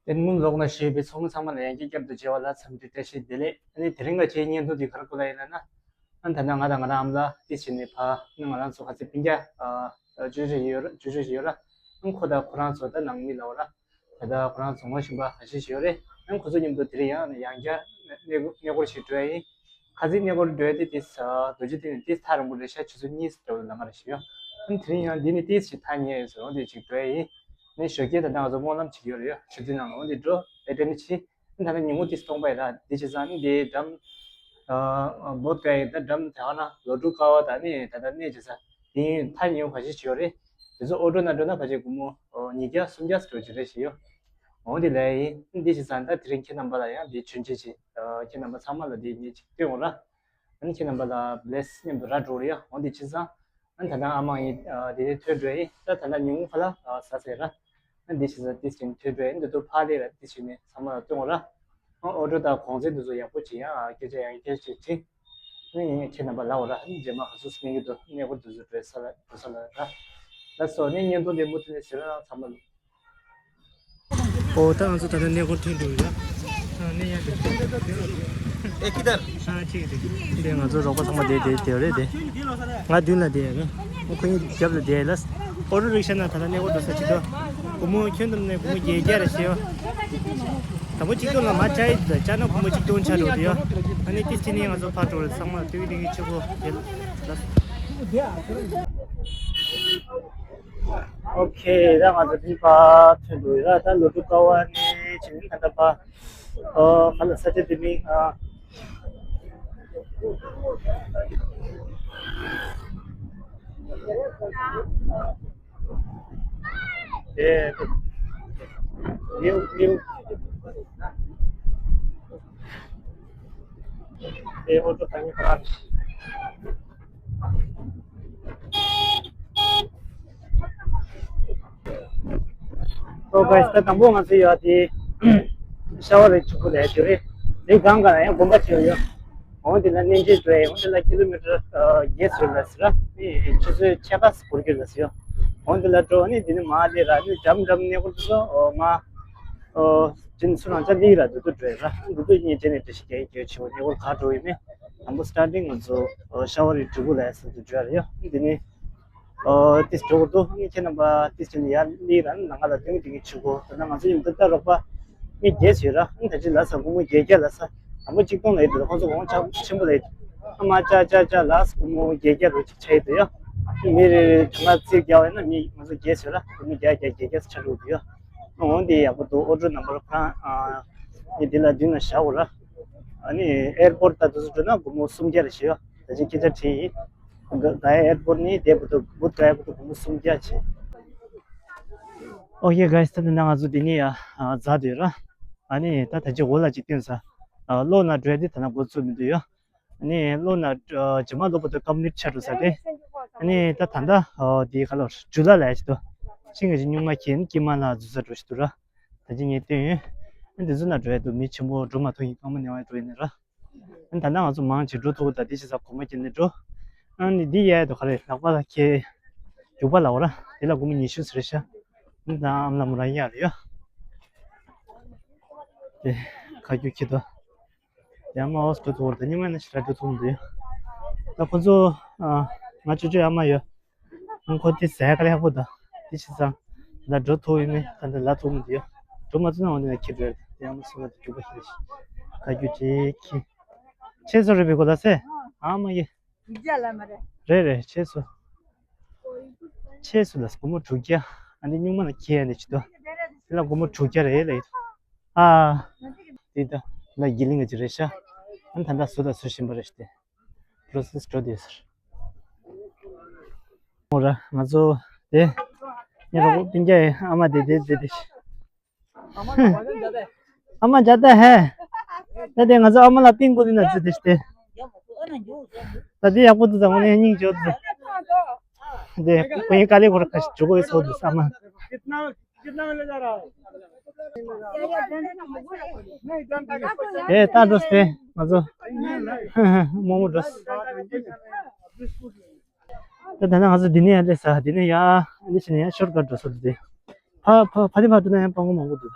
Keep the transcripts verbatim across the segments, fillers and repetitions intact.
དེ་སྔོན་ལོགས་ན་བཞུགས་པའི་ཚོགས་མི་ཚང་མ་ལ་ཡང་བསྐྱར་བསྐྱར་དུ་མཇལ་བ་ལ་འཚམས་འདྲི་བཀྲ་ཤིས་བདེ་ལེགས། ཨ་ནི་དེ་རིང་ག་ཅིའི་བརྙན་ཐུང་འདི་ག་རེ་སྐོར་ལ་ཡིན་ལབ་ན། ཨ་ནི་ད་ལྟ་ང་དང་ང་རང་ཨ་མ་ལགས་དེ་བྱས་ནས་ཕར་ཨ་ནི་ང་རང་ཚོ་ག་ཚོད་སྤུན་ཀྱག་ཨ་ཨ་བཅུ་བཞི་ཡོད་ར། བཅུ་བཞི་ཡོད་ར། ཨ་ནི་ཁོ་དང་ཁོ་རང་ཚོ་ད་ནང་མི་ལབ་ར། ད་ལྟ་ཁོ་རང་རྫོང་ཁ་གཞན་པ་ཁ་ཤས་ཤིག་ཡོད་རེད། ཨ་ནི་ཁོ་ཚོ་མཉམ་དུ་དེ་རིང་ཡང་ཡང་བསྐྱར་གནས་གནས་སྐོར་ཞིག་འགྲོ་ཡ་ཡིན། ཁ་སང་གནས་སྐོར་འགྲོ་ཡ་དེ་ཏིས་རྡོ་རྗེ་གདན་ནས་ཏིས་ཐག་རིང་པོ་རེད་ཤག་ཆུ་ཚོད་གཉིས་ཙམ་ལ་ལམ་ཁ་རེད་ཤག་ཡོད། ཨ་ནི་དེ་རིང་ཡང་འདི་ནས་ཏིས་ཞིག་ཐག་ཉེ་ཡོད་ཟེར་འོ་དེ་ཅིག་འགྲོ་ཡ་ཡིན། ཨ་ནི་ཞོགས་ཀས་ད་ལྟ་ང་ཚོ་སྨོན་ལམ་བྱེད་ཀྱི་ཡོད་རེད་ཡ། ཆུ་ཚོད་ནང་ལ་འོ་དེ་འགྲོ་དེ་དྲན་ནས་ཕྱིན། ཨ་ནི་ད་ལྟ་ཉིན་གུང་ཏིས་སྟོང་པ་ཡིན་ར། དེ་བྱས་ཙང་ཨ་ནི་དེ་འགྲམ་ཨ་བོད་སྐད་ཡིན་ད་འགྲམ་དེ་ག་ན་ལོ་དྲུག་ཀ་བ་ད་ནི་ད་ལྟ་གནས་བྱས་ཙང་དེ་ཐག་ཉེ་བོ་ཁ་ཤས་ཤིག་ཡོད་རེད། དེ་ཚོ་ཨོ་ཊོ་ནང་འགྲོ་ན་ཕལ་ཆེར་སྒོར་མོ་ཨོ་ཉིས་བརྒྱ་སུམ་བརྒྱ་ཙམ་འགྲོ་གི་རེད་ཞེས་ཡོད། འོ་དེ་ལས་ཡིན། འདི་ཞིག་ཙང་ད་དེ་རིང་ཁྱེད་རྣམ་པ་ལ་ཡང་འདི་མཆོད་མཇལ་ཅིག་ཨ་ཁྱེད་རྣམ་པ་ཚང་མ་ལ་འདི་ངས་ཅིག་སྟོན་འོང་ར། ཨ་ནི་ཁྱེད་རྣམ་པ་ལ་བླེ་སི་མཉམ་དུ་ར་འགྲོ་རེད་ཡ། འོ་འདི་ཅི་ཙང་ཨ་ནི་ད་ལྟ་ཨ་མ་ཡིན་ཨ་དེ་རིང་ཐོན་འགྲོ་ཡིན། ད་ད་ལྟ་ཉིན་གུང་ཁ་ལག་ཨ་ཟ་ཟེར་ར། ཨ་འདི་ཞིག་ཙང་ཏིས་ཅིག་ཐོན་འགྲོ་ཡིན། འདི་དུ་ཕར་སླེབས་ར་ཏིས་ཅིག་ནས་ཚང་མ་ལ་སྟོན་འོང་ར། ཨོ་ཊོ་དང་གོང་ཚད་འདི་ཚོ་ཡག་པོ་བྱེད་ཡ། སྐད་ཆ་ཡང་སྐད་ཆ་བྱེད། ཨ་ནི་ཁྱེད་རྣམ་པ་ལ་འོ་ར། ཨ་ནི་རྗེས་མ་ག་ཚོད་སྨན་གྱི་འདུག་གནས་སྐོར་འདི་ཚོ་འགྲོ་ས་ལ་འགྲོ་ས་ལ་ར། ལགས་སོ། ཨ་ནི་བརྙན་ཐུང་འདི་མུ་མཐུད་ནས་གཟིགས་རོགས་གནང་ཚང་མ་ལ། ཨོ་ད་ང་ཚོ་ད་ལྟ་གནས་སྐོར་ཐོན་འགྲོ་ཡོད་ཡ། ཨ་ནི་ཡ་དེ། ཨེ་ཀི་དར། ཨ་ཅིག་དེ། འདི་ང་ཚོ་རོགས་པ་ཚང་མ་དེ་དེ་དེ་རེད་དེ། ང་མདུན་ལ་དེ་ཡ། ཁོ་གཉིས་རྒྱབ་ལ་དེ་ལ། ཨོ་ཊོ་རིག་ཤ་ནང་ད་ལྟ་གནས་སྐོར་འགྲོ་ས་ཅིག་འདུག་སྒོར་མོ་ཁྱོན་བསྡོམས་ནས་སྒོར་མོ་བརྒྱད་བརྒྱ་རེ་བྱེད་ཡོད། དང་པོ་ཆིག་སྟོང་ལ་མ་བཅའ་ཡི་འདུག་བཅའ་ན་སྒོར་མོ་ཆིག་སྟོང་ཆགས་འགྲོ་གི་ཡོད། ཨ་ནི་ཏིས་ཅི་ནས་ང་ཚོ་ཕར་འགྲོ་རེད། ཚང་མ་སྟོད་ཀྱི་ཆུ་བོ་དེ་ལ། ཨོ་ཁེ། ད་ང་ཚོ་འདི་ཕར་ཐོན་འགྲོ་ཡི་ར། ད་ལོ་དྲུག་ཀ་བ་ནས་བྱས་ནས་ད་ལྟ་ཕར། ཨོ་ཧ་ལ་ས་ཆ་འདི་མིང་ཨ། ཨེ། ནིའུ་ནིའུ། ཨེ་ཨོ་ཊོ་ད་ངས་ཕར། ཨོ་གྷའི་སི། ད་དང་པོ་ང་ཚོ་ཡོད་དེ་ཤ་བ་རི་ཕྱུག་པོ་ལ་ཡོད་རེད། དེ་སྒང་ག་ལ་ཡང་དགོན་པ་ཅིག་ཡོད། འོང་དེ་ལ་གནས་མཇལ་འགྲོ་ཡ། འོང་དེ་ལ་ཀི་ལོ་མི་ཊར་བརྒྱད་ཙམ་ལ་ཟེར་ར། ཆུ་ཚོད་ཕྱེད་ཀ་འགོར་གྱི་རེད་ཟེར་ཡ། འོང་དེ་ལ་འགྲོ་ནས་དེ་ནས་མར་སླེབས་ར། ནི་འགྲམ་འགྲམ་གནས་སྐོར་དུ་སོ་ང་ཨོ་དེ་ནས་ཚུར་རང་ཅག་སླེབས་ར། འདི་དུ་འགྲོ་ཡ་ར། འདི་དུ་གཉིས་བྱས་ནས་འགྲེལ་བཤད་རྒྱག་ཡ་གལ་ཆེ་བོ། གནས་སྐོར་ག་འགྲོ་ཡིན་མིན། དང་པོ་སི་ཊར་ཊིང་ང་ཚོ་ཤ་བ་རི་གྲུ་གུ་ལ་ཡ་ཟེར་དུ་འགྲོ་ཡ་ར་ཡ། དེ་ནས། ཨོ་ཏིས་འགྲོ་གི་འདུག་ཨ་ནི་ཁྱེད་རྣམ་པ་ཏིས་ཅི་ནས་ཡར་སླེབས་ར། ནང་ང་ལ་སྟོན་གྱི་ཆུ་བོ། ད་ལྟ་ང་ཚོ་ཡུམ་ཏ་ཏ་རོགས་པ་མི་བརྒྱད་ཡོད་ར། ཨ་ནི་ད་ཅི་ལ་ས་སྒོར་མོ་བརྒྱད་བརྒྱ་ལ་ས། དང་པོ་གཅིག་སྟོང་ལ་ཡོད་འདུག་ཁོང་ཚོ་གོང་ཆེན་པོ་ལ་ཡོད། ཨ་མ་ཅ་ཅ་ཅ་ལ་ས་སྒོར་མོ་བརྒྱད་བརྒྱ་རུ་གཅིག་ཆ་ཡོད་འདུག་ཡ། མི་རེ་རེ་གྲངས་ཀ་རྩིས་རྒྱག་པ་ཡིན་ན་མི་ང་ཚོ་བརྒྱད་ཡོད་ར། སྒོར་མོ་བརྒྱ་བརྒྱ་བརྒྱད་བརྒྱ་ཆ་འགྲོ་གི་འདུག་ཡ། འོང་དེ་ཡག་པོ་འདུག་ཨོ་ཊོ་ནམ་བར་ཁང་ཨ་ནི་དེ་ལ་མདུན་ལ་བཞག་གོ་ར། ཨ་ནི་ཨེར་པོར་ཏ་དུ་སུ་འགྲོ་ན་སྒོར་མོ་སུམ་བརྒྱ་རེ་བྱེད་ཡོད། ད་ཅི་སྐད་ཆ་དྲིས་ཡིན། ག་ག་ཡ་ཨེར་པོར་ནི་དེ་བུ་དུ་བུ་ག་ཡ་བུ་དུ་སྒོར་མོ་སུམ་བརྒྱ་བྱེད། ཨོ་ཁེ་གྷའི་སི། ད་ནི་ང་ཚོ་འདི་ནས་ཡ་ཛ་དུས་ར། ཨ་ནི་ད་ད་ཅི་འོ་ལ་ཅིག་བཏོན་ས། ཨ་གློག་ན་འགྲོ་ཡ་དེ་ད་ན་འགོ་ཚུགས་མི་འདུག་ཡ། ཨ་ནི་གློག་ན་ཨ་རྗེས་མ་ལོ་བུ་དུ་ཀམ་པི་ལིཊ་ཆགས་འགྲོ་ས་རེད། ཨ་ནི་ད་ད་ད་ཨ་དེ་ག་ལོར་ཇུ་ལ་ལ་ཡ་ཅིག་འདུག་ཤིང་གི་ཅིག་སྨྱུག་མ་ཁྱེར་ཀྱི་མ་ལ་འཛུལ་ས་འགྲོ་ཞིག་འདུག་ར། ད་ཅི་ངས་བཏོན་ཡོད། ཨ་འདི་ཚོ་ན་འགྲོ་ཡ་འདུག་མི་ཆེན་པོ་འགྲོ་མ་ཐུབ་ཡིན། རྐང་པ་ཉལ་བ་འགྲོ་ཡིན་ནི་ར། ཨ་ད་ལྟ་ང་ཚོ་མང་ཆེ་འགྲོ་ཐུབ་ད། འདི་ཞིག་ས་གོམ་པ་བརྒྱབ་ནས་འགྲོ། ཨ་ནི་འདི་ཡལ་དུ་ག་རེ་ལག་པ་ལ་ཁྱེར། རྒྱུག་པ་ལ་འོ་ར། དེ་ལ་སྒོར་མོ་ཉི་ཤུ་ཟེར་ཤག་འདི་ད་ཨ་མ་ལ་མོ་རང་ཡར་ཡོད། དེ་ཁ་རྒྱུག་ཁྱེར་དོ། དེ་ཨ་མ་འོ་འགྲོ་ཐུབ་ད། ཉི་མ་ན་ཞིག་ལ་འགྲོ་ཐུབ་མི་འདུག་ཡ། ད་ཁོ་ཚོ་ཨ་ང་ཅོ་ཅོ་ཨ་མ་ཡོད། ཁོ་དེ་ཟས་ག་ལ་ཡག་པོ་དང་དེ་བྱས་ཙང་ལ་འགྲོ་ཐུབ་ཡོད་མེད་ད་འདི་ལ་ཐུབ་མི་འདུག་ཡ། འགྲོ་མ་ཐུབ་ན་འོ་འདི་ན་ཁྱེར་འགྲོ་ཡ། དེ་ཡང་མ་སུ་ལ་དེ་རྒྱུག་པ་ཞིག་རེད། ཁ་རྒྱུག་ཅིག་ཁྱེར། ཆེ་སོ་རེད་པའི་གོ་ལ་སེ། ཨ་མ་ཡེ། རེད་རེད། ཆེ་སོ། ཆེ་སོ་ལ་སྒོར་མོ་དྲུག་བརྒྱ། ཨ་འདི་སྨྱུག་མ་ལ་ཁྱེར་ཡ་འདི་བྱེད་དོ། དེ་ལ་སྒོར་མོ་དྲུག་བརྒྱ་རེད་ལ་ཡིན། ཨ། འདི་ད་ལ་དགེ་ལིང་ག་ཅིག་རེད་ཤག་ཨ་ད་ད་སུ་ད་སུ་བཞིན་པ་རེད་ཤག་དེ། པོ་རོ་སེ་སི་འགྲོ་དེ་ཟེར། མོ་ར་ང་ཚོ་དེ། ངའི་རོགས་པ་སྤུན་ཀྱག་ཨ་མ་དེ་དེ་དེ་དེ། ཨ་མ་མཇལ་ད་ཧེ། ད་དེ་ང་ཚོ་ཨ་མ་ལ་པིང་གོ་ལི་ན་ཚུ་དེ་ཤི་དེ། ད་དེ་ཡག་པོ་འདུག་ད་ངོ་ནས་སྙིང་རྗེ་པོ་འདུག་དེ་ཁོ་ཡིན་ག་ལེ་ཁོ་ར་ཁ་ཤས་འཇུག་གོ་ཡི་སོ་འདུག་ཨ་མ། དེ་ལྟ་འགྲོ་སྟེ་ང་ཚོ་རྨོ་མོ་འགྲོ། ད་ད་ནང་ང་ཚོ་འདི་ནས་ཡར་སླེབས་ས། འདི་ནས་ཡར་འདི་བྱས་ནས་ཡར་ཤོར་ཀ་འགྲོ་ས་འདུག་སྟེ། ཕ་ཕ་ཕ་དེ་ཕར་འགྲོ་ན་ཡང་སྤང་གོ་མང་པོ་འདུག་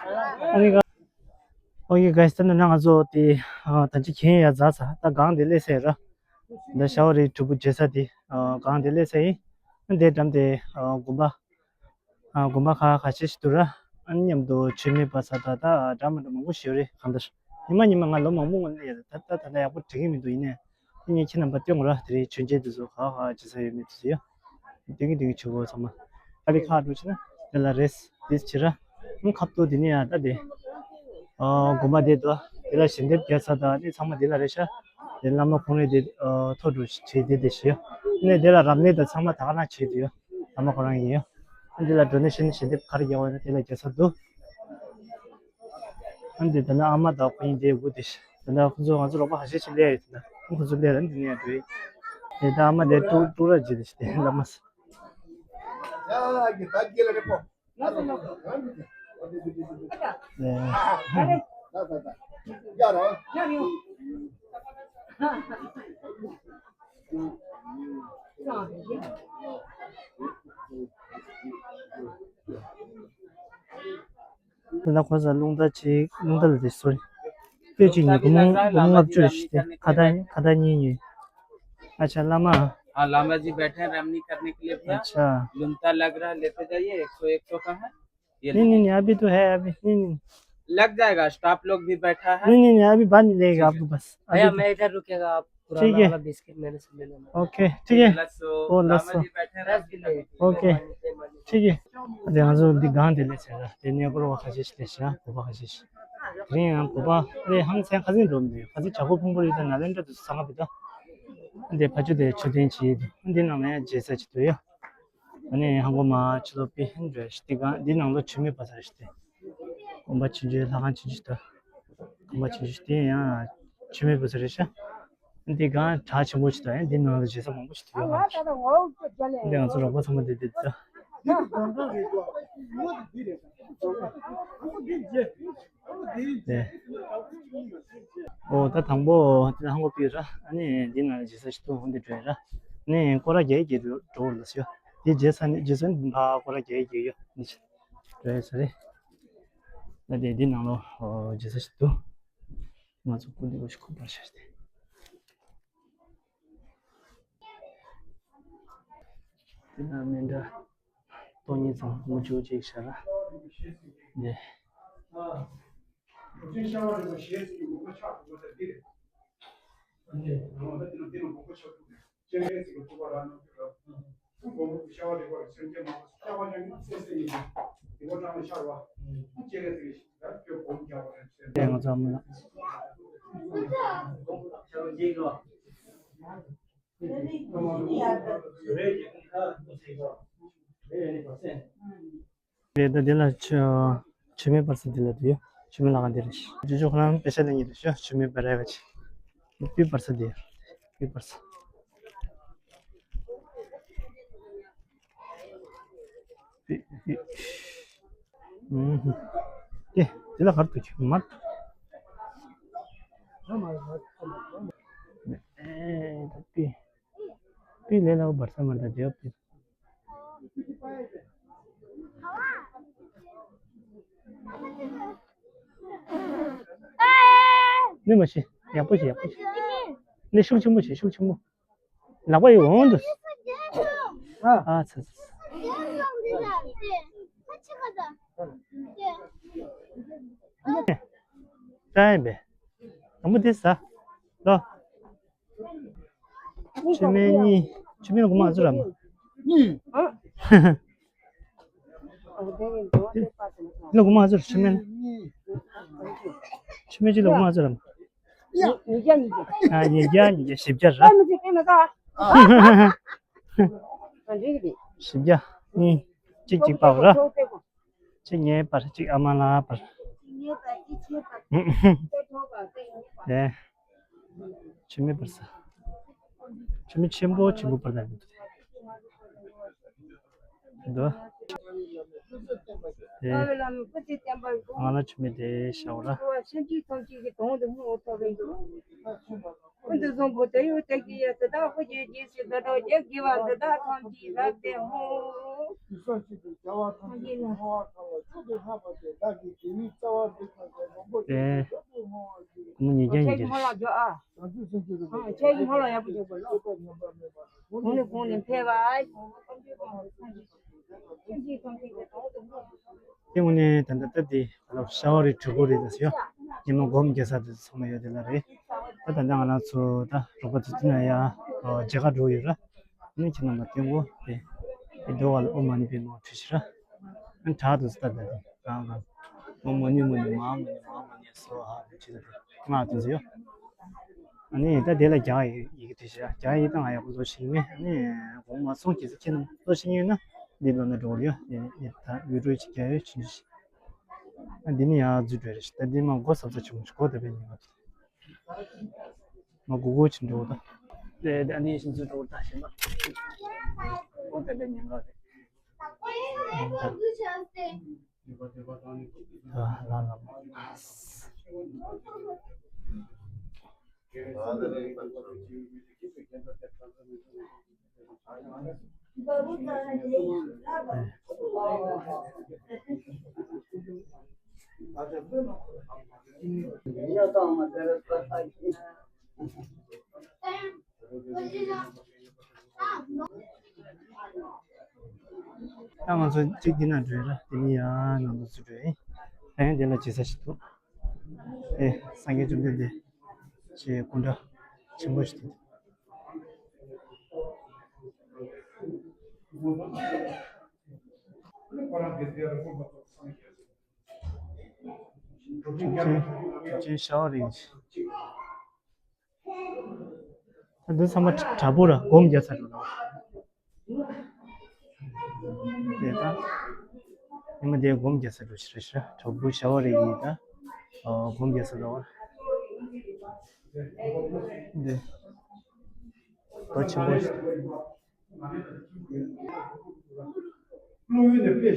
ཨ་ནི་ག་ཨོ་ཡེ་གྷའི་སི། ད་ནི་ང་ཚོ་དེ་ད་ཅི་གན་ཡ་ཛ་ཚ་ད་གང་དེ་སླེབས་ས་ཡ་ར། ད་ཤ་བ་རི་གྲུ་པུ་བརྗེ་ས་དེ་གང་དེ་སླེབས་ས་ཡིན། ཨ་དེ་འགྲམ་དེ་དགོན་པ་དགོན་པ་ཁ་ཁ་ཤས་ཤིག་འདུག་ར། ཨ་ནི་མཉམ་དུ་ཆོས་མེད་པ་ས་ད་ད་འདྲ་མི་འདྲ་མང་པོ་ཞིག་ཡོད་རེད། གང་ལྟར་ཉི་མ་ཉི་མ་ང་ལོ་མང་པོ་སྔོན་ནས་ཡ་ད་ད་ད་ད་ཡག་པོ་དྲན་གྱི་མི་འདུག་ཡིན་ནའི། ངས་ཁྱེད་རྣམ་པ་སྟོན་དགོས་ར། དེ་རིང་མཆོད་མཇལ་དེ་ཚོ་ག་ག་བྱེད་ས་ཡོད་མེད་དེ་ཚོ་ཡ། དེང་གི་དེང་གི་བྱེད་དགོས་ཚང་མ། ཨ་རི་ཁ་འགྲོ་ཕྱིན་ན་དེ་ལ་རེས་དེ་བྱེད་ར། ཨང་ཁབ་ཏོ་དེ་ནི་ཡ་ད་དེ། ཨ་དགོན་པ་དེ་དོ། དེ་ལ་ཞལ་འདེབས་རྒྱག་ས་དང་ནི་ཚང་མ་དེ་ལ་རེད་ཤག་དེ་བླ་མ་ཁོང་རེ་དེ་ཐོ་འགྲོ་བྱེད་དེ་དེ་ཞེས། ནས་དེ་ལ་རབ་གནས་དང་ཚང་མ་ད་ག་ན་བྱེད་དུ་ཡོད། བླ་མ་ཁོ་རང་ཡིན་ཡོད། ཨ་དེ་ལ་འགྲོ་ནས་ཤེས་ནས་ཞལ་འདེབས་ག་རེ་རྒྱག་བ་ཡིན་ན་དེ་ལ་རྒྱག་ས་འདུག་ཨ་འདི་ད་ནི་ཨ་མ་དང་ཁོ་གཉིས་དེ་སྒུག་དེ་ཤི། ད་ནི་ཁོ་ཚོ་ང་ཚོ་རོགས་པ་ཁ་ཤས་ཤིག་སླེབས་ཡོད་ད། ཁོ་ཚོ་སླེབས་ར་འདི་ནས་འགྲོ་ཡི། དེ་ད་ཨ་མ་དེ་ཀྲུག་ཀྲུག་ར་བྱེད་དེ་ཤི་དེ་ལ་མ་ས། ད་ལྟ་ཁོ་ཚོ་རླུང་རྟ་གཅིག་རླུང་རྟ་ལ་དེ་སོ་རེད། དཔེ་གཅིག་ཉིས་སྒོར་མོ་སྒོར་མོ་ལྔ་བཅུ་རེད་ཤི་དེ་ཁ་བརྡ་ཁ་བརྡ་གཉིས་ཉོས། ཨ་ཆ་བླ་མ། हाँ, लामा जी बैठे हैं रमनी करने के लिए भैया। अच्छा। लुमता लग रहा है, लेते जाइए, एक सौ, एक सौ का है। ये नहीं, नहीं, नहीं, अभी तो है, अभी, नहीं, नहीं। लग जाएगा, स्टाफ लोग भी बैठा है। नहीं, नहीं, नहीं, अभी बांध लेगा आपको बस। भैया, अभी तो मैं इधर रुकेगा, आप ठीक है। ओके, ठीक है। ओ लस्सो। ओके, ठीक है। दे ང་ཚོ་འདི་སྒང་དེ་ལས་ཟེར་ར། དེ་ནས་སྐོར་བ་ཁ་ཤས་ཤིག་ལས་ཟེར་ར། བོད་པ་ཁ་ཤས་ཤིག་དེ་རིང་ཡང་བོད་པ་རེད། ཧང་སང་ཁ་སང་འགྲོ་མི་འདུག་ཁ་སང་བྱ་ཁོ་ཕུང་པོ་རི་དང་ནཱ་ལེནྡྲ་དུ་ས་ཁ་བི་ད། འདི་ཕ་ཆུ་དེ་མཆོད་རྟེན་བྱེད་འདི་ནང་ལ་ཡང་མཇལ་ས་ཅིག་འདུག་ཡ། ཨ་ནི་ཧང་གོ་མ་ཆུ་ལོ་པི་ཧན་རེ་ཤི་ཏི་གང་འདི་ནང་ལོ་ཆུ་མེད་པ་ས་རེ་ཤི་ཏི། གོམ་པ་ཆུ་ཆུ་ལྷ་ཁང་ཆུ་ཆུ་ད། གོམ་པ་ཆུ་ཆུ་དེ་ཡང་ཆུ་མེད་པ་ས་རེ་ཤ། འདི་གང་གྲགས་ཆེན་པོ་ཞིག་དང་འདི་ནང་ལ་བྱེད་ས་མང་པོ་ཞིག་ཐུག་ཡོད་པ་རེད། འདི་ང་ཚོ་རོགས་པ་ཚང་མ་འདི་འདི་འདི། འདི། འོ་ད་དང་པོ་འདི་ཧང་གོ་པི་ར། ཨ་ནི་འདི་ནང་ལ་བྱེད་ས་ཞིག་ཐུག་འོང་འདི་འགྲོ་ཡ་ར། ཨ་ནི་སྐོར་ར་རྒྱག་རྒྱག་འགྲོ་འགྲོ་ལ་ཤོ། འདི་བྱེད་ས་ནི་བྱེད་ས་ནི་ཕ་སྐོར་ར་རྒྱག་རྒྱག་ཡོད་འདི་ཞིག་འགྲོ་ཡ་ས་རེད། ད་དེ་འདི་ནང་ལོ་བྱེད་ས་ཞིག་འདུག་ང་ཚོ་སྐུ་འདི་གོ་ཞིག་ཁུག་པར་བྱ་སྟེ། དེ་ན་མེ་འདྲ་སྟོང་ཉིད་ཙམ་མུ་ཅུ་ཅིག་བྱ་ར། འདི། རེད། ད་འདི་ལ་ཆུ་ཆུ་མེད་པར་ས་འདི་ལ་དུ་ཡོད། ཆུ་མེད་ལ་ག་འདི་རེད། ཇུ་ཇུ་ཁོ་རང་པེ་ཤ་ལེན་གྱི་རེད་ཤོ། ཆུ་མེད་པར་རེད་པ་ཆི། པི་པར་ས་འདི། པི་པར་ས། པི་པི། ཨུམ། དེ་དེ་ལ་གར་དུ་ཆུ་མར། ཨེ་ད་པི། པི་ལེ་ལ་བར་ས་མར་ད་དེ་པི། ནི་མ་ཤི། ཡག་པོ་ཤི། ཡག་པོ་ཤི། ནི་ཤུགས་ཆེན་པོ་ཤི། ཤུགས་ཆེན་པོ། ལག་པ་ཡི་འོང་དུ། ཨ་ཚ་ཚ། ད་ཡིན་པས། དང་པོ་དེ་ཟ། ལོ། ཆུ་སྨན་གཉིས། ཆུ་སྨན་ལ་སྒོར་མོ་ཨ་ཚོ་ར་མ། གཉིས། ལ་སྒོར་མོ་ཨ་ཚོ་ར་ཆུ་སྨན་ལ། ཆུ་སྨན་གཅིག་ལ་སྒོར་མོ་ཨ་ཚོ་ར་མ། ཉིས་བརྒྱ་ཉིས་བརྒྱ། ཨ་ཉིས་བརྒྱ་ཉིས་བརྒྱ་བཞི་བརྒྱ་ར། བཞི་བརྒྱ། གཉིས། གཅིག་གཅིག་པའོ་ར། ཆེ་ཉེས་པར་གཅིག་ཨ་མ་ལ་པར། ལས། ཆེ་མེད་པར་ས། ཆེ་མེད་ཆེན་པོ་ཆེན་པོ་པར་ད་འདུག་འདུག་ལས། ང་ལ་ཆེ་མེད་དེ་ཤའོ་ར། ཀུན་ཏུ་བཟང་པོ་དེ་ཡོད་དེ་ཀྱི་ཡ་དེ་དག་ཧུ་ཇེ་ཇེ་སི་དོ་དོ་ཇེ་གི་བ་དེ་དག་ཐམས་ཅད་རབ་སྟེ་ཧོ། ཐམས་ཅད་ལ། དེ། ཁོ་མོ་ཉིས་བརྒྱ་ཡིན་གྱི་རེད། ཁྱེད་ཀྱི་ཧོ་ལ་འཇོག་ཨ། ཁྱེད་ཀྱི་ཧོ་ལ་ཡག་པོ་འཇོག་དགོས་ལོ། གོང་ནས་གོང་ནས་ཕེབས་པ། དེ་དངོས་གནས་ད་ལྟ་སྟབས་བདེ་ལ་ཤ་བ་རི་གྲུ་གུ་རེད་ཟེར་ཡོད། ཉི་མ་སྒོམ་རྒྱག་ས་དེ་ཚང་མ་ཡོད་དེ་ལ་རེད། ད་ད་ལྟ་ང་རང་ཚོ་ད་རོགས་པ་དེ་ཚོ་ན་ཡ་མཇལ་ཁ་འགྲོ་ཡོད་ར། ནི་ཁྱེད་རྣམ་པ་སྟོན་གོ་དེ་དེ་འདོ་བ་ལ་ཨོཾ་མ་ཎི་པདྨེ་ཧཱུྃ་ཁྲི་ཤི་ར། ཨ་དྲག་ཏུ་ཙི་ད་ད་དེ་གང་གང་ཨོཾ་མ་ཎི་མ་ཎི་མ་ཧཱ་མ་ཎི་མ་ཧཱ་མ་ཎི་སྭཱ་ཧཱ་དེ་ཁྲི་ད་དེ་ང་དེ་ཚོ་ཡོད། ཨ་ནི་ད་དེ་ལ་རྒྱ་ཡི་ཡི་གེ་དེ་ཤི་ར། རྒྱ་ཡི་ད་ང་ཡག་པོ་བཟོ་ཤེས་མེད། ཨ་ནི་གོང་མ་སོང་ཁྱེད་ཚོ་ཁྱེད་རྣམ་བཟོ་ཤེས་ཡོད་ན་འདི་ལོ་ན་འགྲོ་གི་ཡོད། ཡི་ད་ཡུ་ཊུབ་ཅིག་རྒྱ་ཡོད་ཆུང་ཆུང་ཞིག་ཨ་འདི་ནི་ཡང་འཛུལ་འགྲོ་རེ་ཞིག་ད་འདི་མ་སྒོ་ཟབ་ས་ཆུང་ཆུང་སྒོ་ད་པའི་ཉིན་ག་ང་གུ་གུ་ཆུ་འགྲོ་ད། དེ་དེ་ཨ་ནི་ཤིང་ཆུ་འགྲོ་ད་ཤིང་ན། འོ་དེ་དེ་ཉིན་ག་རེད། ད་ལ་ལ་མ། ད་ང་ཚོ་གཅིག་འདི་ན་འགྲོ་ཡ་ར། དེ་ནི་ཡང་ང་ཚོ་ཚུར་འགྲོ་ཡིན། ད་ཡང་འདི་ལ་བྱེད་ས་ཞིག་འདུག་ཨེ་སངས་རྒྱས་བཅོམ་ལྡན་འདས་ཀྱི་སྐུ་འདྲ། ཆེན་པོ་ཞིག་འདུག་ཅན་ཤ་བ་རིགས། ད་འདི་ཚང་མ་བྲག་ཕུག་ར་སྒོམ་རྒྱག་ས་རེད་ལ། དེ་ད་ཉི་མ་དེ་སྒོམ་རྒྱག་ས་རེད་ཤི་རེད་ཤི། བྲག་ཕུག་ཤ་བ་རིགས་ཡིན་ད། ཨོ་སྒོམ་རྒྱག་ས་རེད་བ། འདི་རྡོ་ཆེན་པོ་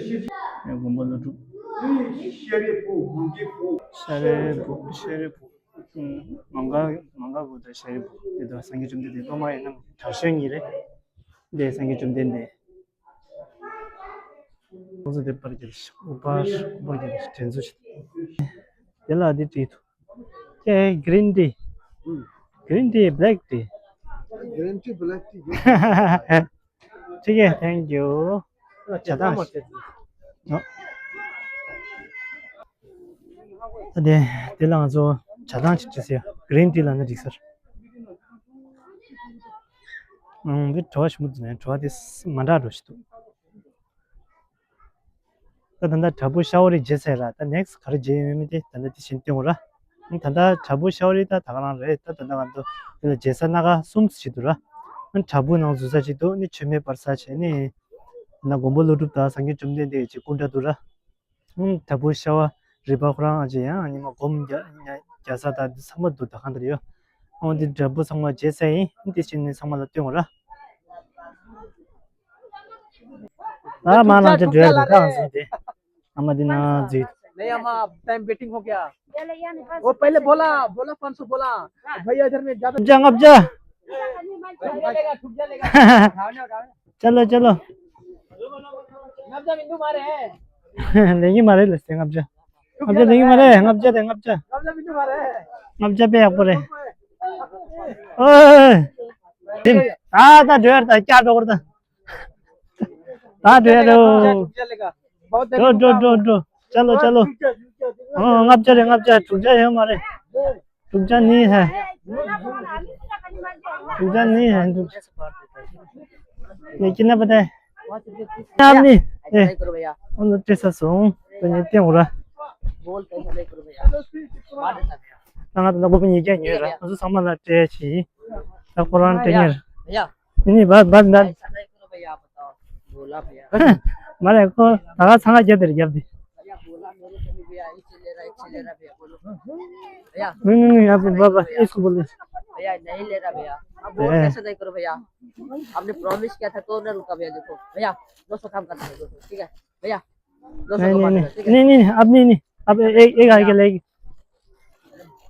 ཞིག་ཡང་མགོན་པོ་ཀླུ་སྒྲུབ། ཤ་རི་བུ། ཤ་རི་བུ། ཤ་རི་བུ། ཨུམ། མང་ག་མང་ག་བུ་དང་ཤ་རི་བུ། དེ་དང་སངས་རྒྱས་བཅོམ་ལྡན་འདས་སློབ་མ་ཡིན་ན་དྲག་ཤོས་གཉིས་རེད། འདི་སངས་རྒྱས་བཅོམ་ལྡན་འདས། ཁོང་ཚོ་དེ་པར་རྒྱབ་ཤིག་ཨུ་པར་ཨུ་པར་རྒྱབ་ཤིག་དྲན་གསོ་ཞིག་དེ་ལ་འདི་བྲིས་འདུག་ཨེ། green tea། green tea, black tea། green tea, black tea། ठीक है, thank you། ཇ་དང་། ད་དེ་དེ་ལ་ང་ཚོ་ཇ་དང་ཅིག་བྱེད་ཟེར། green tea ལ་ན་འགྲིག་ཟེར། ཨང་། འདི་བྲོ་བ་ཞིམ་པོ་འདུག་ནས་བྲོ་བ་དེ་མ་འདྲ་འགྲོ་ཞིག་འདུག་ད་ད་ལྟ་བྲག་ཕུག་ཤ་བ་རི་མཇལ་ཚར་ར། ད་next ག་རེ་མཇལ་ཡོད་མེད་དེ་ད་ལྟ་དེ་བཞིན་སྟོན་འོང་ར། ད་ལྟ་བྲག་ཕུག་ཤ་བ་རི་ད་ད་ག་རང་རེད། ད་ད་ལྟ་ང་ཚོ་དེ་ལ་མཇལ་ས་སྣ་ཁ་གསུམ་ཞིག་འདུག་ར། བྲག་ཕུག་ནང་འཛུལ་ས་ཞིག་འདུག་ནི་མཆོད་མེ་སྤར་ས་བྱས་ནི། ན་མགོན་པོ་ཀླུ་སྒྲུབ་དང་སངས་རྒྱས་བཅོམ་ལྡན་འདས་ཀྱི་སྐུ་འདྲ་འདུག་ར། བྲག་ཕུག་ཤ་བ་རི་པ་ཁོ་རང་ཨ་ཅེ་ཡང་ཉི་མ་སྒོམ་རྒྱག་རྒྱག་ས་དང་འདི་ཚང་མ་འདུག་ད་གང་ལྟར་ཡོད། འོ་འདི་བྲག་ཕུག་ཚང་མ་མཇལ་ས་ཡིན། འདི་ཕྱིན་ནས་ཚང་མ་ལ་སྟོན་འོང་ར། ཨ་མ་ལ་ཅེ་འགྲོ་ཡ་རེད་ད་ང་ཚོ་དེ། ཨ་མ་འདི་ན་འཛུལ། नहीं अम्मा, टाइम वेटिंग हो गया। वो पहले बोला, बोला पाँच सौ बोला। भैया इधर में ज्यादा ལྔ་བརྒྱ། ལྔ་བརྒྱ། चलो चलो। ལྔ་བརྒྱ་མི་འདུག་མ་རེད། ལེན་གྱི་མ་རེད་ལ་ཟེར། ལྔ་བརྒྱ། ལྔ་བརྒྱ་ལེན་གྱི་མ་རེད། ལྔ་བརྒྱ་རེད། ལྔ་བརྒྱ། ལྔ་བརྒྱ་དཔེ་ཡག་པོ་རེད། ཨོ། ད་ད་འགྲོ་ཡར་ད་བསྐྱར་འགྲོ་དགོས་རེད་ད། ད་འགྲོ་ཡར་འགྲོ། འགྲོ་འགྲོ་འགྲོ་འགྲོ། चलो चलो། ཨོ། ལྔ་བརྒྱ་རེད། ལྔ་བརྒྱ། དྲུག་བརྒྱ་ཡོད་མ་རེད། रुक जा, नहीं है। रुक जा, नहीं है, रुक जा। ये कितना पता है? आप नहीं। ए, नहीं करो भैया। उन लोग के साथ सो। तो ये क्या हो रहा? बोल कैसा नहीं करो भैया। मार देता भैया। ना तो लोगों को ये क्या नहीं रहा? उसे समझ आते हैं छी। तो कुरान टेंगर। भैया। नहीं, नहीं, बात, बात, बात। ऐसा नहीं करो भैया, आप बताओ। बोला भैया। मारे को तारा संगा क्या तेरे क्या दी? भैया बोला मेरे को भी भैया, इससे ले रहा, इससे ले रहा भैया, बोलो। भैया। नहीं, नहीं, नहीं, आप बाबा, इसको बोल दे। भैया, नहीं ले रहा भैया। अब बोल ए। कैसे नहीं करो भैया? आपने प्रॉमिस किया था तो ना रुका भैया, देखो। भैया, दो सौ कम कर दो, दो सौ, ठीक है? भैया, दो सौ नहीं, कम नहीं, कर नहीं, दो, ठीक है? नहीं, नहीं, नहीं, अब नहीं, नहीं, अब एक, एक आगे लेगी।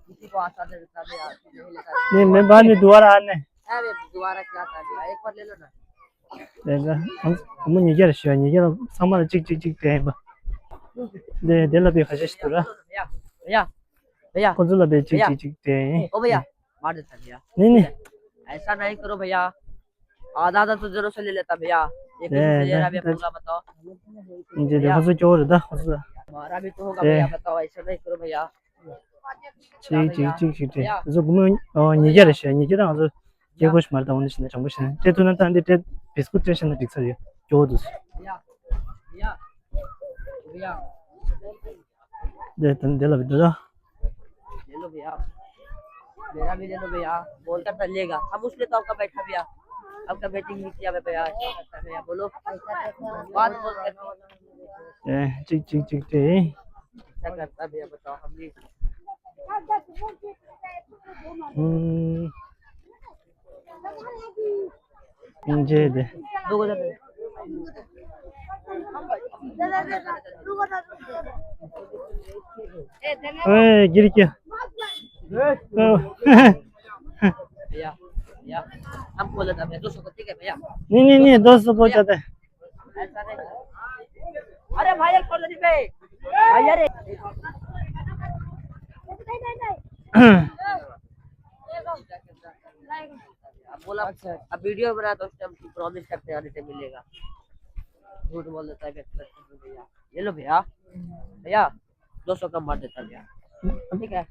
किसी को आशा नहीं रखता भैया, नहीं लेता। नहीं, मैं बाद में दोबारा आने। अरे, दोबारा क्या था भैया? एक बार ले लो ना। Rega, amu ni ger shwa ni ger sama la chik chik chik te ba. De de la be khaje shtu ra. भैया, भैया, भैया। Konzu la be chik भैया। Chik chik te। ओ भैया, मार देता भैया। नहीं, नहीं। ऐसा नहीं करो भैया। आधा आधा तो जरूर से ले लेता भैया। ये कैसे ले रहा भैया, पूरा बताओ। Ni de de भैया। Konzu kyo da, konzu। हमारा भी तो होगा भैया, बताओ, ऐसा नहीं करो भैया। Chik chik chik chik te. Zo gumo ni ger shwa ni ger zo. Ge go shmar da won shne chang shne. Te tu na ta de te biscuit te shne dik sa yo. Kyo dus। भैया, भैया। दे तन दे ला भी दे दो। ले लो भैया। मेरा भी ले लो भैया। बोलता था लेगा। अब उसने तो आपका बैठा भैया। आपका वेटिंग भी किया भैया। ऐसा करता भैया, बोलो। बात बोल कर। ए, चिक चिक चिक ते। ऐसा करता भैया, बताओ, हम भी। हम्म। इंजे दे। ओए, गिर गया। ओ। भैया, भैया, हमको लगा भैया, दो सौ को, ठीक है भैया? नहीं, नहीं, नहीं, दो सौ बहुत ज्यादा है। ऐसा नहीं। अरे भाई, एक पकड़ लो जी भाई। भाई, अरे। अब बोला, अच्छा। अब वीडियो बना तो उस टाइम प्रॉमिस करते हैं, आने से मिलेगा। झूठ बोल देता है, व्यक्त करते हैं भैया। ये लो भैया, भैया, दो सौ कम मार देता भैया, ठीक है?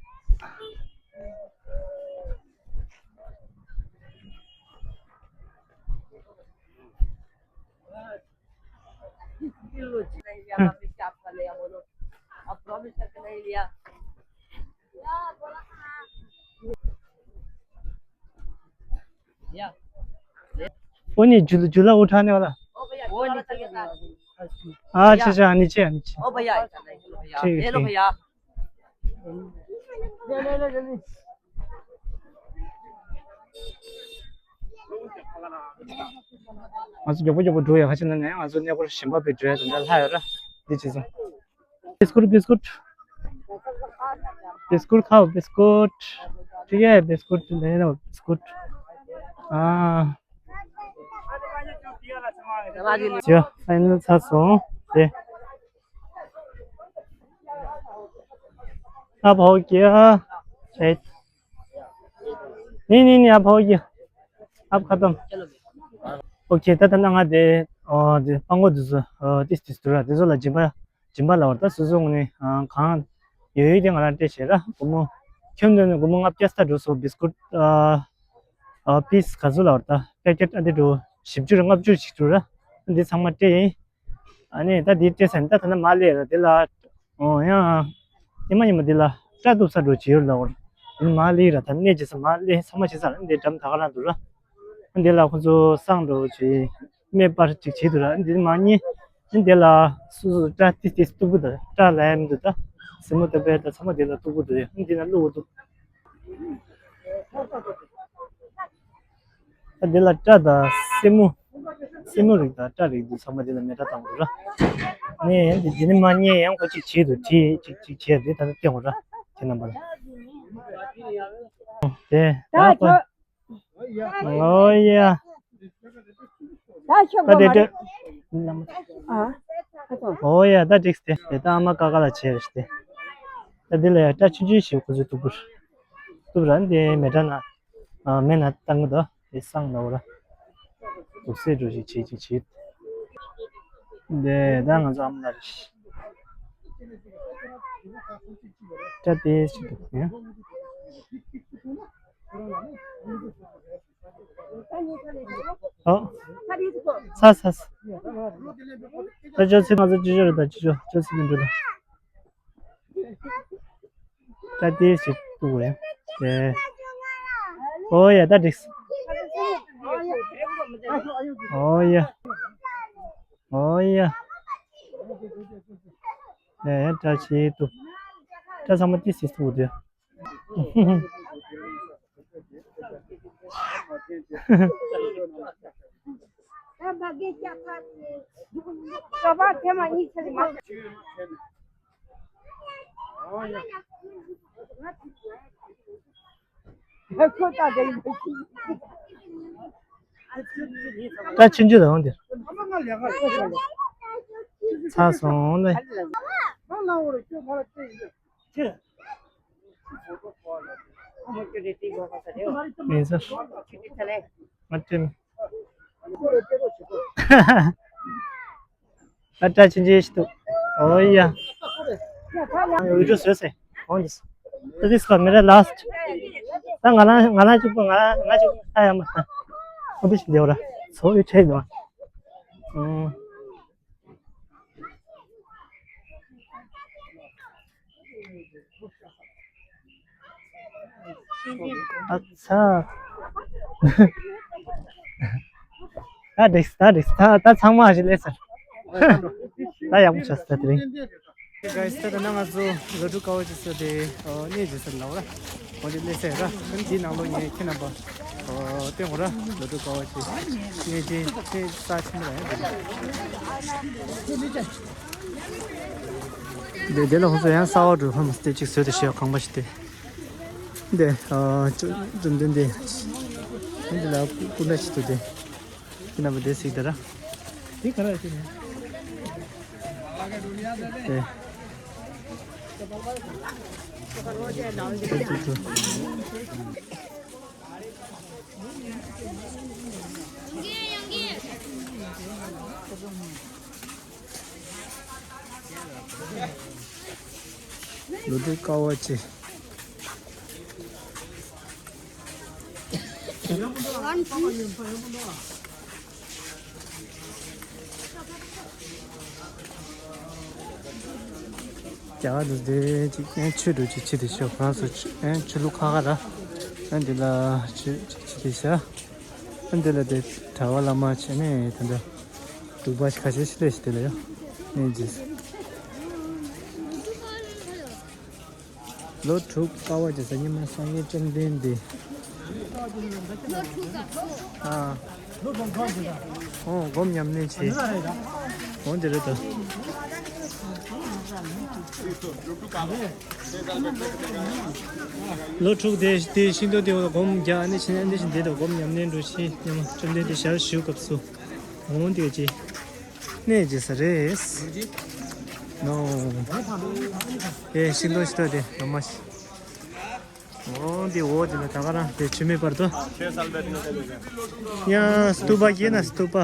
वो नहीं, झूला, झूला उठाने वाला। वो नीचे गिर गया। अच्छा, अच्छा, नीचे, नीचे। ओ भैया, ऐसा नहीं, चलो भैया, ठीक, ये लो ठीक। भैया। ང་ཚོ་མགྱོགས་པོ་མགྱོགས་པོ་འགྲོ་ཡ། ཁ་ཕྱི་ན་ནས་ང་ཚོ་གནས་སྐོར་གཞན་པ་པའི་འགྲོ་ཡ་དེ་འདྲ་ལྷག་ཡོད་ར། འདི་བྱས་སོང་། बिस्कुट, बिस्कुट। बिस्कुट खाओ, बिस्कुट। ठीक है, बिस्कुट ले लो, बिस्कुट। हाँ। ཡ། ཕའི་ནལ་ཚར་སོང་། དེ། अब हो गया। शायद। नहीं, नहीं, नहीं, अब हो गया। अब खत्म। ओके, ད་ད་ནང་ང་དེ། ཨོ། དེ་སྤྲང་པོ་དེ་ཚོ། ཨོ། ཏིས་ཏིས་དུ་ར། དེ་ཚོ་ལ་སྦྱིན་པ། སྦྱིན་པ་ལབ་པ་རེད། ད་སོ་སོ་ངོས་ནས་གང་ཡོད་ཡོད་དེ་ང་རང་སྤྲད་བྱས་ར། སྒོར་མོ་ཁྱོན་བསྡོམས་ནས་སྒོར་མོ་ལྔ་བརྒྱ་ཙམ་འགྲོ་སོང་། བི་སི་ཀུད། ཨ། ཨ། པིས་ག་ཚོད་ལབ་པ་རེད། ད་པེ་ཀེཊ་ཨ་འདི་འགྲོ། བཞི་བཅུ་རེད། ལྔ་བཅུ་ཞིག་འགྲོ་ར། འདི་ཚང་མ་སྤྲད་ཡིན། ཨ་ནི་ད་འདི་སྤྲད་ཚར་ནས་ད་ད་ནི་མར་སླེབས་ར། དེ་ལ། ཨོ་ཡ། ཉི་མ་ཉི་མ་འདི་ལ་སྐྲ་གཏུབ་ས་འགྲོ་བྱེད་ཡོད་ལབ་པ་རེད། དེ་ནི་མར་སླེབས་ར། ད་གནས་བྱེད་ས་མར་སླེབས། ཚང་མ་བྱེད་ས་ར། འདི་འགྲམ་ད་ག་རང་འདུག་ར། འདི་ལ་ཁོ་ཚོ་བསང་འགྲོ་བྱེད། སྨན་པར་ཅིག་བྱེད་འདུག་ར། འདི་མ་ཉེ། འདི་ལ་སོ་སོ་སྐྲ་ཏིས་ཏིས་གཏུབ་ཀྱི་འདུག་སྐྲ་ལ་ཡ་མི་འདུག་ད་སེན་མོ་ཏོག་པས་ད་ཚང་མ་འདི་ལ་གཏུབ་ཀྱི་འདུག་འདི་ན་བླུག་གི་འདུག་ད་འདི་ལ་སྐྲ་དང་སེན་མོ། སེན་མོ་རིགས་དང་སྐྲ་རིགས་འདུག་ཚང་མ་འདི་ལ་མེ་སྲེག་བཏང་འདུག་ར། ནས་འདི་འདི་ནི་མ་ཉེ་ཡང་ཁོ་ཅིག་བྱེད་འདུག་བྲིས་ཅིག་ཅིག་བྱས་འདི་ད་ལྟ་སྟོན་དགོས་ར། ཁྱེད་རྣམ་པ་ལ། དེ་ད་ད་ཁོ། ཁྱོད། ཨོ་ཡ། ད་ཤོག་ད་དེ་མ་རེད། ཨ། ཨོ་ཡ། ད་འགྲིགས་ཏེ། དེ་ད་ཨ་མ་ཀ་ཁ་ལ་བྱས་རེད་དེ། ད་འདི་ལ་ཡ་སྐྲ་ཆུང་ཆུང་ཞིག་ཁོ་ཚོས་གཏུབ་དགོས། གཏུབ་ར། འདི་མེ་སྲེག་ན། ཨ། མེ་ན་བཏང་གི་འདུག་དེ་བསང་ལབ་པ་ར། དུག་སེལ་འདྲ་ཞིག་བྱེད་ཅིག་བྱེད། འདི་ད་ང་ཚོ་ཨ་མ་ལ་རེད། སྐྲ་དེ་ཞིག་འདུག་ཡ། ཨོ། ས་ས་ས། ད་ཅོ་ཚི་ང་ཚོ་ཅི་ཅོ་རེད། ད་ཅི་ཅོ་ཅོ་ཚི་མི་འགྲོ་ད། ད་དེ་ཞིག་ཏུ་རེད། དེ། ཨོ་ཡ། ད་འགྲིགས། ཨོ་ཡ། ཨོ་ཡ། ཨེ། ད་ཞིག་ཏུ། ད་ཚང་མ་དེ་ཞིག་ཏུ་དེ། ད་ཆུང་ཆུང་དང་འདིར། ཚར་སོང་ལེ། མིན་ཟེར། ང་སྤྲད་མི། ཨ། སྐྲ་ཆུང་ཆུང་ཞིག་འདུག་ཨོ་ཡ། འུད་སྒྲོག་བཟོས་ཟེར། འོང་འདི། ད་འདི་སྐོར་མི་རེ་ལ་སི། ད་ང་རང་ང་རང་གཅིག་པོ་ང་རང་ང་གཅིག་པོ་ལྟ་ཡ་མ་ལྟ། ཨོ་འདི་ཞིག་འདེའུ་ར། ཚོ་ཡོད་ཆེ་འདུག་ཨང་། ཨ་ཚ། ད་འགྲིགས། ད་འགྲིགས། ད་ད་ཚང་མ་ཞིག་སླེབས་ཚར། ད་ཡག་པོ་བྱས་ཚར་དེ་རིང་། གྷའི་སི། ད་ད་ནང་ང་ཚོ་ལོ་དྲུག་དཀར་པོ་ཅིག་བཟོས་ཏེ་ཨོ་གནས་བྱེད་ས་ལ་འོ་ར། འོ་དེ་སླེབས་ཚར་ར། ཨ་ནི་དེའི་ནང་ལོགས་ངས་ཁྱེད་རྣམ་པ་ཨོ་སྟོན་དགོས་ར། ལོ་དྲུག་དཀར་པོ་ཅིག་གནས་ཆེན་གནས་ས་ཆེན་པོ་ར་ཡང་དེ་རེད། དེ་དེ་ལ་ཁོང་ཚོ་ཡང་གསར་པ་འགྲོ་ཧམ་སྟེ་ཅིག་བཟོས་ཏེ་བཞག་ཁང་པ་ཞིག་དེ། འདི་ཨ་བཅོམ་ལྡན་འདས། འདི་ལ་སྐུ་འདྲ་ཞིག་འདུག་སྟེ། ཁྱེད་རྣམ་པ་འདི་གཟིགས་དང་ར། འདི་ག་རེ་ཟེར་ན། དེ། དེ་དེ་དེ། ལོ་དྲུག་དཀར་པོ་ཅིག་རྒྱ་གར་དུ་དེ་ཅིག་ཨེ་ཆོས་འགྲོ་ཅིག་ཆེ་དེ་ཤོག་ང་ཚོ་ཆོས་ཨེ་ཆོས་ལུགས་ཁག་ཁག་ར། ཨེ་འདི་ལ་ཆོས་ཅིག་ཆེ་དེ་ཤ། ཨེ་འདི་ལ་དེ་གྲྭ་པ་བླ་མ་བྱས་ནས་ད་ལྟ་འབྲུག་པ་ཁ་ཤས་ཤིག་སླེབས་ཤིག་དེ་ལ་ཡོད་ནས་རྗེས། ལོ་དྲུག་དཀའ་བ་བྱས་ས་ཉི་མ་སངས་རྒྱས་བཅོམ་ལྡན་འདས། ཨ། ཨོ་སྒོམ་ཉམས་ལེན་བྱས། འོ་འདི་རེད་ད། ལོ་དྲུག་དེ་དེ་ཤིང་ཏོག་དེ་འོ་སྒོམ་རྒྱག་ནི་ཕྱིན་ནི་འདི་བཞིན་དེ་དང་སྒོམ་ཉམས་ལེན་འགྲོ་ཤི་ཉི་མ་བཅོམ་ལྡན་འདས་ཞལ་བཞུགས་སྐབས་སུ། འོ་འདི་ཅི། གནས་ཅི་ས་རེད། ནོ། ཨེ་ཤིང་ཏོག་ཤིང་ཏོག་དེ་ལོ་མ་ཤི། འོ་འདི་འོ་འདི་ལ་ད་ག་རང་དེ་ཆུ་མེད་བར་དུ། ཡ་སྟུ་པ་སྐྱེས་ན་སྟུ་པ།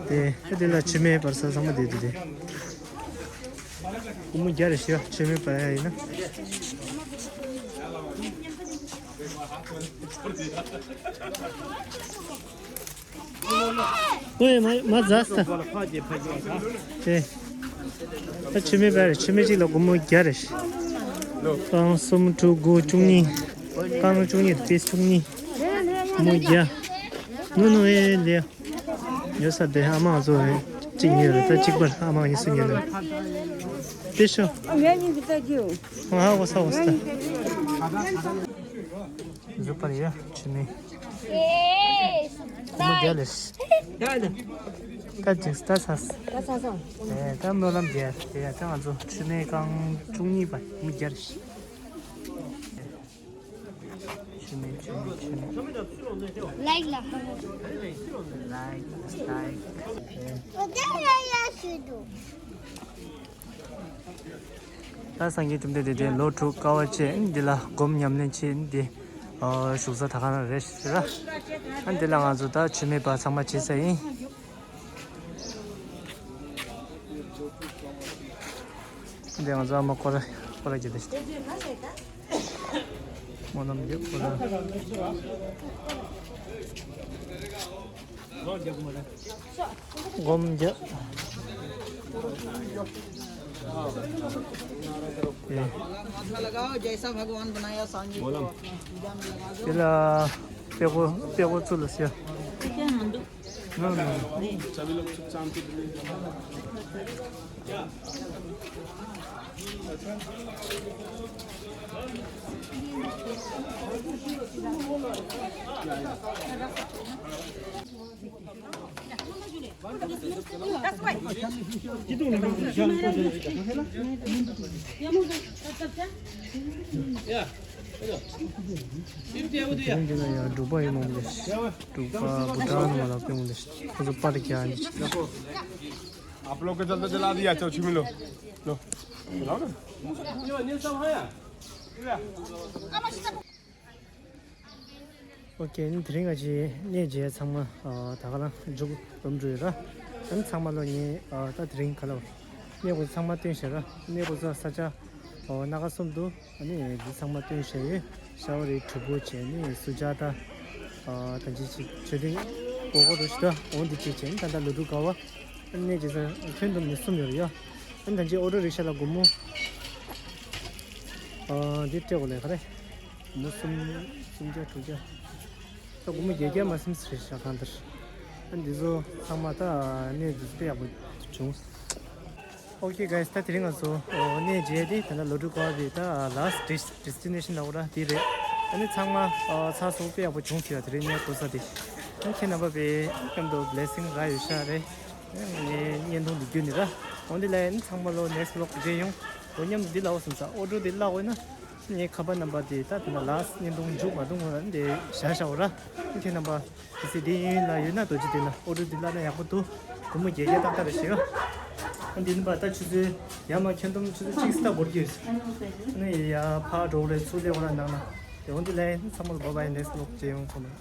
དེ་ཨེ་དེ་ལ་ཆུ་མེད་བར་ས་ཚང་མ་དེ་དེ་དེ། སྐུ་མོ་རྒྱ་རེ་ཤི་བ་ཆུ་མེད་བར་ཡ་ཡིན་ན། ཨོའི་མ་མ་ཛ་སྟ། དེ། ད་ཆུ་མེད་པར་ཆུ་མེད་གཅིག་ལ་སྒོར་མོ་བརྒྱ་རེད། རྐང་གསུམ་དྲུག་དགུ་བཅུ་གཉིས། རྐང་བཅུ་གཉིས་པིས་བཅུ་གཉིས། སྒོར་མོ་བརྒྱ། ནུ་ནུ་ཨེ་ལེ། ཡོད་ས་དེ་ཨ་མ་ཚོ་རེད་གཅིག་ཉོས་རེད་ད་གཅིག་པར་ཨ་མ་གཉིས་སུ་ཉོས་རེད། དེ་ཤོ། ང་ཡིན་གྱི་ལྟ་རྒྱུ། ང་ཧ་གོ་ས་གོ་ས། བཟོད་པར་ཡོད་ཆུ་མེད། ཨེ། ཁོ་མོ་རྒྱལ་ལས། ད་ཅིག་ལྟ་ས། ད་ས་ས། ཨེ་ད་སྨོན་ལམ་རྒྱལ་དེ་ཡ་ད་ང་ཚོ་ཆུ་མེད་རྐང་བཅུ་གཉིས་པ་མི་རྒྱལ། ཆུ་མེད་ཆུ་མེད་ཆུ་མེད། ལའིག་ལ། ལའིག་ལའིག་ཨེ། ད་སངས་རྒྱས་བཅོམ་ལྡན་འདས་དེ་ལོ་དྲུག་དཀའ་བ་སྤྱད་འདི་ལ་སྒོམ་ཉམས་ལེན་བྱེད་འདི་བཞུགས་ས་ད་ག་རང་རེད་ཟེར་ར། འདི་ལ་ང་ཚོ་ད་ཆུ་མེད་པ་ཚང་མ་བྱེད་ས་ཡིན། འདི་ང་ཚོ་ཨ་མ་ཁོ་ར་ཁོ་ར་གྱི་དེ་ཤི། སྨོན་ལམ་རྒྱབ་ཁོ་ར། སྒོམ་རྒྱག་ཡེ། अच्छा लगाओ, जैसा भगवान बनाया सांगे को। དེ་ལ་དཔེ་ཁོ་དཔེ་ཁོ་ཚུལ་ལ་ཟེར། ནོ་ནོ། འདི་ལ་ཡང་འབྲུག་པ་ཡིན་མོ་ལེ། འབྲུག་པ་བུ་ཏྲ་ནང་ལ་དཔེ་མོ་ལེ། ཁོ་ཚོ་པར་རྒྱག་ནི། आप लोग के चलते चला दिया, चलो छुमी लो। लो। ཨོ་ཁེ། དེ་རིང་ང་ཅི་གནས་མཇལ་ཚང་མ་ད་ག་རང་མཇུག་རུམ་འགྲོ་ཡོད་ར། ཨ་ནི་ཚང་མ་ལོ་ངས་ད་དེ་རིང་ག་ལ་གནས་སྐོར་ཚང་མ་སྟོན་ཤེས་ར། གནས་སྐོར་ས་ས་ཆ་སྣ་ཁ་གསུམ་དུ་ཨ་ནི་འདི་ཚང་མ་སྟོན་ཤེས་ཡོད། ཤ་བ་རི་གྲུ་པོ་བྱས་ནས་སུ་ཇཱ་ཏ་ད་ཅི་ཅིག་མཆོད་རྟེན་གོ་གོ་རུ་ཤི་ད་འོང་འདི་ཅིག་བྱས་ནས་ད་ལྟ་ལོ་དྲུག་དཀའ་བ། ཨ་ནི་གནས་མཇལ་ས་ཁྱོན་བསྡོམས་ནས་གསུམ་ཡོད་རེད་ཡ། ཨ་ནི་ད་ཅི་ཨོ་ཊོ་རི་ཤ་ལ་སྒོར་མོ་འདི་སྤྲད་དགོས་ལས་ག་རེ། སྒོར་མོ་གསུམ་གསུམ་བརྒྱ་དྲུག་བརྒྱ། ད་སྒོར་མོ་བརྒྱད་བརྒྱ་མ་ཟིན་ཟེར་ཤག་གང་ལྟར། ཨ་འདི་ཚོ་ཚང་མ་ད་གནས་འདི་ཚོ་དཔེ་ཡག་པོ་བྱུང་། ཨོ་ཁེ་གྷའི་སི། ད་དེ་རིང་ང་ཚོ་གནས་མཇལ་དེ་ད་ལྟ་ལོ་དྲུག་དཀའ་བའི་ད་ལཱ་སི་ཊི་ཌེ་སི་ཊི་ནེ་ཤན་ལབ་དགོས་ར་དེ་རེད། ཨ་ནི་ཚང་མ་ཚར་སོང་། དཔེ་ཡག་པོ་བྱུང་ཟེར་ཡ་དེ་རེད། གནས་སྐོར་ས་དེ། ཨ་ཁྱེད་རྣམ་པ་པའི་མཉམ་དུ་བི་ལེ་སིང་རག་ཡོད་ཤག་རེད། ངའི་བརྙན་ཐུང་འདི་བརྒྱུད་ནས་ར། འོན་ཏེ་ལས་ཨ་ནི་ཚང་མ་ལོ་ནེག་སི་ཊི་ཝི་ལོག་མཇལ་ཡོང་། འོ་མཉམ་དུ་འདི་ལའོ་སོང་ཙང་ཨོ་ཌིའོ་འདི་བཀླག་འོས་ན། ངའི་ཁ་པར་ནམ་བར་དེ་ད་དེ་ན་ལཱ་སི་ཊི་བརྙན་ཐུང་མཇུག་མ་བཏང་གོང་ལ་འདི་བཞག་བཞག་འོ་ར། ཁྱེད་རྣམ་པ་དེ་སྲིད་དེ་ཡིན་ལ་ཡོད་ན་རྡོ་རྗེ་གདན་ལ་ཨོ་ཌིའོ་འདི་བཀླག་ན་ཡག་པོ་འདུག་སྒོར་མོ་བརྒྱད་བརྒྱ་ཏག་ཏག་རེད་ཤག་ཨ་འདི་ནི་པ་ད་ཆུ་ཚོད་ཡར་མར་ཁྱོན་བསྡོམས་ཆུ་ཚོད་གཅིག་ཙམ་འགོར་གྱི་ཡོད། ཨ་ནི་ཡར་ཕར་འགྲོ་རེད། ཚུར་སླེབས་འོ་ན་ནང་ན། དེ་འོན་ཏེ་ལས་ཚང་མ་ལ་བཱའི་བཱའི། ནེག་སི་ཊི་ཝི་ལོག་མཇལ་ཡོང་། ཁོམ་མེད།